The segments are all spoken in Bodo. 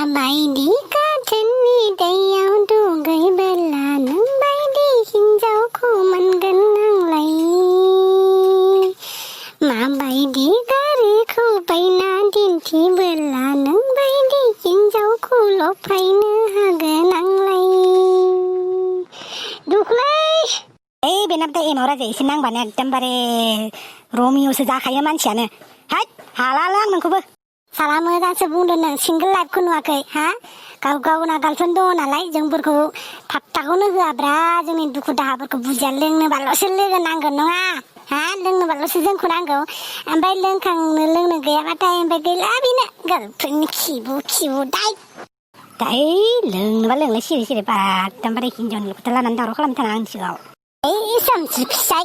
माबायदि गाथोननि दैयाव दुगैबोला नोंबायदि हिन्जावखौ मोनगोन आंलाय माबायदि गारिखौ बायना दिन्थिबोला नोंबायदि हिन्जावखौ लफायनो हागोन आंलाय दुखुलै बेनाबथाय एमाव राजा एसे नांबानो एकदमबारे रमिय'सो जाखायो मानसियानो हाय हालालै आं नोंखौबो साला मोजांसो बुंदों नों सिंगोल लाइफखौ नुवाखै हा गावना गार्लफ्रेन्ड दङ नालाय जोंफोरखौ फात्ताखौनो होआब्रा जोंनि दुखु दाहाफोरखौ बुजिया लोंनोबाल'सो लोगो नांगौ नङा हा लोंनोबाल'सो जोंखौ नांगौ ओमफ्राय लोंनो गैयाबाथाय ओमफ्राय गैला बेनो गार्लफ्रेन्डनि खिबु दाय लोंनोबा लोंलाय सिरि एकदमबारे हिन्जावनि खोथा लानानै दावराव खालामनो थाङा आंनि सिगाङाव सोमसि फिसाय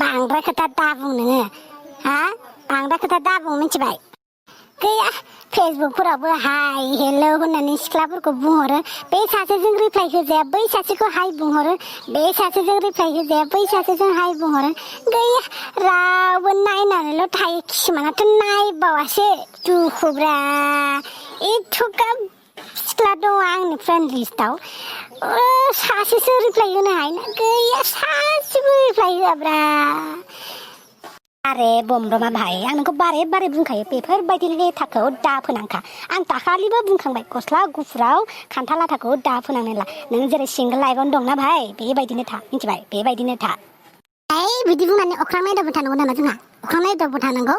बांद्राय खोथा दाबुं नोङो हा बांद्राय खोथा दाबुं मिथिबाय गैया फेसबुकफोरावबो हाय हेल' होननानै सिख्लाफोरखौ बुंहरो बे सासेजों रिप्लाइ होजाया बै सासेखौ हाय बुंहरो बे सासेजों रिप्लाइ होजाया बै सासेजों हाय बुंहरो गैया रावबो नायनानैल' थायो किसुमानाथ' नायबावासो दुखुब्रा एथ'गाब सिख्ला दङ आंनि फ्रेन्ड लिस्टआव सासेसो रिप्लाइ होनो हायोना गैया सासेबो रिप्लाइ होआब्रा आरे बमब्रमा भाई आं नोंखौ बारे बुंखायो बेफोरबायदि थाखोआव दा फोनांखा आं दाखालिबो बुंखांबाय गस्ला गुफुराव खान्थाल आथाखौ दा फोनांनोला नों जेरै सिंगोल लाइफआवनो दंना भाई बेबायदिनो था मिथिबाय बेबायदिनो था बिदि बुंनानै अख्रां नायदावबाय थानांगौ नामा जोंहा अख्रां नायदावबाय थानांगौ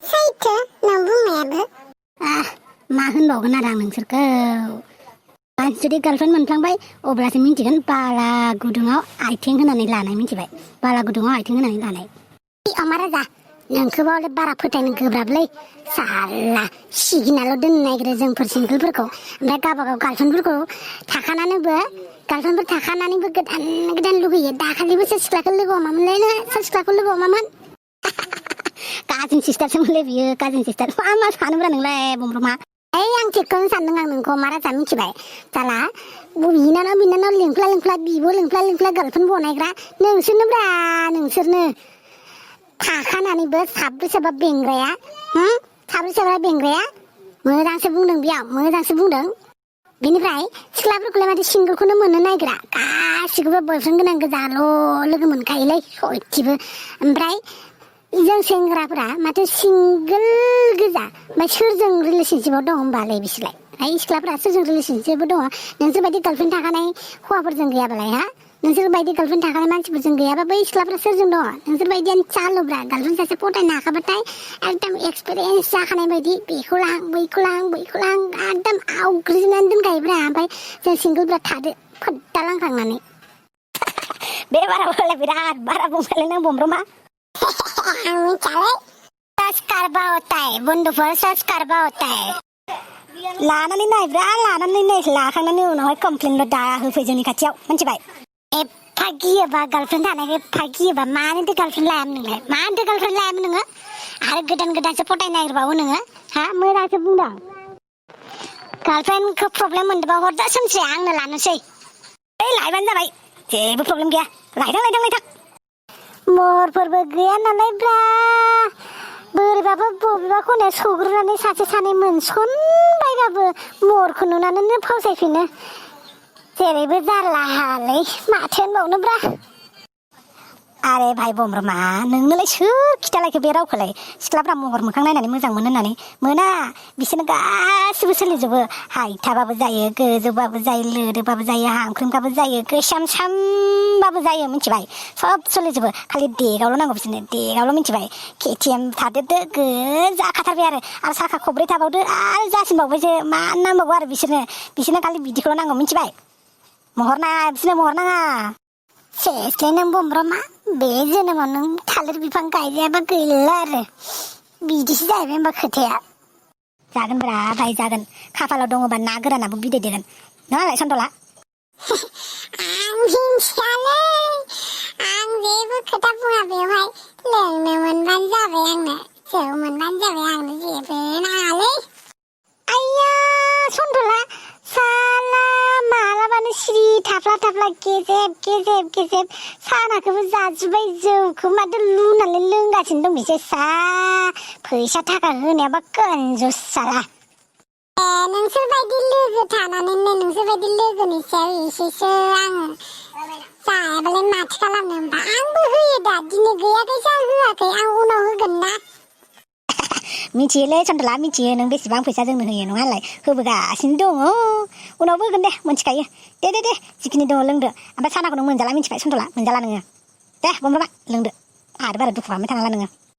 सैथो नों बुंनायाबो मा होनबावगोन आरो आं नोंसोरखौ जुदि गार्लफ्रेन्ड मोनफ्लांबाय अब्लासो मिन्थिगोन बाला गुदुङाव आथिं होनानै लानाय मिथिबाय बाला गुदुङाव आथिं होनानै लानाय राजा नोंखौबा बारा फोथायनो गोब्राबलै साला सिगिनाल' दोननो नागिरो जोंफोर सिंगोलफोरखौ ओमफ्राय गावबागाव गार्लफ्रेन्डफोरखौ गार्लफ्रेन्डफोर थाखानानैबो गोदान लुगैयो दाखालिबो सोर सिख्लाखौ लोगो हमामोनलै सोर सिख्लाखौ लोगो हमामोन काजिन सिस्टारसो मोनलै बियो काजिन सिस्टार मा सानोब्रा नोंलाय बमब्रमा आं थिगखौनो सानदों आं नोंखौ मा राजा मिथिबाय साला बिनानाव लिंफ्ला बिब' लिंफ्ला गार्लफ्रेन्ड बनायग्रा नोंसोरनो थाखानानैबो साब्रै साबा बेंग्राया मोजांसो बुंदों बेयाव मोजांसो बुंदों बेनिफ्राय सिख्लाफोरखौलाय माथो सिंगोलखौनो मोननो नागिरा गासिखौबो बयफ्रेन्ड गोनां गोजाल' लोगो मोनखायोलै सयथिबो ओमफ्राय जों सेंग्राफोरा माथो सिंगोल गोजा ओमफ्राय सोरजों रिलेसनशिपआव दं होमबालाय बिसोरलाय सिख्लाफोरा सोरजों रिलेसनशिपआव दङ नोंसोरबायदि गार्लफ्रेन्ड थाखानाय हौवाफोरजों गैयाबालाय हा नोंसोरबायदि गार्लफ्रेन्ड थाखानाय मानसिफोरजों गैयाबा बै सिख्लाफ्रा सोरजों दङ नोंसोरबायदियानो चालुब्रा गार्लफ्रेन्ड सासे फटायनो हाखाबाथाय एकदम एक्सपिरियेन्स जाखानाय बायदि बैखौ लां एकदम आवग्रिनानै दोनखायोब्रा ओमफ्राय जों सिंगोलफ्रा थादो फोद्दा लांखांनानै बे बाराबोलाय बिराद बारा बुंबायलै नों बमब्रमा संस्कारबा होता है बन्धुफोर संस्कारबा होता है लानानै नायब्रा लाखांनायनि उनावहाय कमप्लेनल' दा होफै जोंनि खाथियाव मिथिबाय एफा गियोबा गार्लफ्रेन्ड थानायखौ एफा गियोबा मानोथो गार्लफ्रेन्ड लायामोन नोङो आरो गोदानसो फटायनो नागिरबावो नोङो हा मोजांसो बुंदों गार्लफ्रेन्डखौ प्रब्लेम मोनदोंबा हरदा सोमस्रि आंनो लानोसै लायबानो जाबाय जेबो प्रब्लेम गैया लायथां महरफोरबो गैया नालाय ब्रा बोरैबाबो बबेबा खनायाव सौग्रोनानै सासे सानै मोनसनबायबाबो महरखौ नुनानैनो फावसायफिनो जेरैबो जारलाहालै माथो होनबावनोब्रा आरे भाइ बमब्रमा नोंनोलाय सोर खिथालायखो बे रावखौलाय सिख्लाफ्रा महर मोखां नायनानै मोजां मोनो होननानै मोना बिसोरनो गासिबो सोलिजोबो हाइथाबाबो जायो गोजौबाबो जायो लोदोबाबो जायो हांख्रिंबाबो जायो गोसामसामबाबो जायो मिथिबाय सब सोलिजोबो खालि देगावल' नांगौ बिसोरनो देगावल' मिथिबाय केटिएम थादेरदो गोजाखाथारबाय आरो साखा खब्रै थाबावदो आरो जासिनबावबायसो मा नांबावगौ आरो बिसोरनो खालि बिदिखौल' नांगौ मिथिबाय बिसोरनो महर नाङा सेसलै नों बमब्रमा बे जोनोमाव नों थालिर बिफां गायजायाबा गैला आरो बिदिसो जाहैबाय होनबा खोथाया जागोनब्रा भाइ जागोन खाफालाव दङबा ना गोरानाबो बिदै देगोन नङालाय सन्तला आं मिन्थियालै आं जेबो खोथा बुङा बेवहाय लोंनो मोनबानो जाबाय आंनो जौ मोनबानो जाबाय आंनो जेबो नाङालै आइया सन्तला साला मालाबानो सिरि थाफ्ला गेजेब सानाखौबो जाजोब्बाय जौखौ माथो लुनानै लोंगासिनो दं बिसोर फैसा थाखा होनायाबा कनजुस साला नोंसोरबायदि लोगो थानानैनो नोंसोरबायदि लोगोनि सायाव एसेसो आङो जायाबालाय माथो खालामनो होमबा आंबो होयो दा दिनै गैयाखायसो आं होआखै आं उनाव होगोन ना मिथियोलै सन्तला मिथियो नों बेसेबां फैसा जोंनो होयो नङालाय होबोगासिनो दङ उनावबो होगोन दे मोनथिखायो दे जिखिनि दङ लोंदो ओमफ्राय सानाखौ नों मोनजाला मिथिबाय सन्तला मोनजाला नोङो दे बमब्रामा लोंदो आरो बारा दुखु खालामबाय थानांला नोङो